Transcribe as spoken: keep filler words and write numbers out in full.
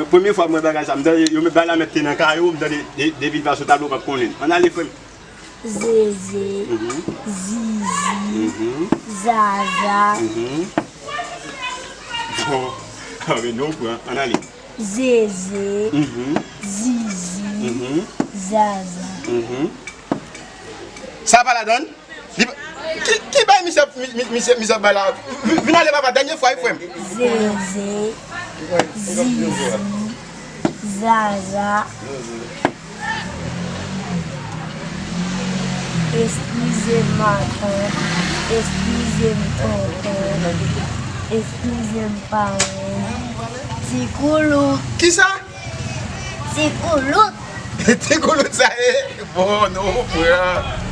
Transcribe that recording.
Premye fwa m wè bagay sa, m tande yo met bagay la met te nan kayo, m tande de- depi l pa sou tablo, m ap konnen. Ann ale, frè m. Zeze, Zizi, Zaza. Bon, ah, men nou pran, ann ale. Zeze, Zizi, Zaza. Sa pa ladan? Li pa- Ki, ki bay misye, mi- mi- misye, misye ap bay la? Vin ale, papa, dènye fwa, wi, frè m. Zeze, Zizi, Zaza. Eskize m, matant. Eskize m, tonton. Eskize m, parenn. Ti koulout. Kisa? Ti koulout. Ti koulout sa ye? Bon, nou pran.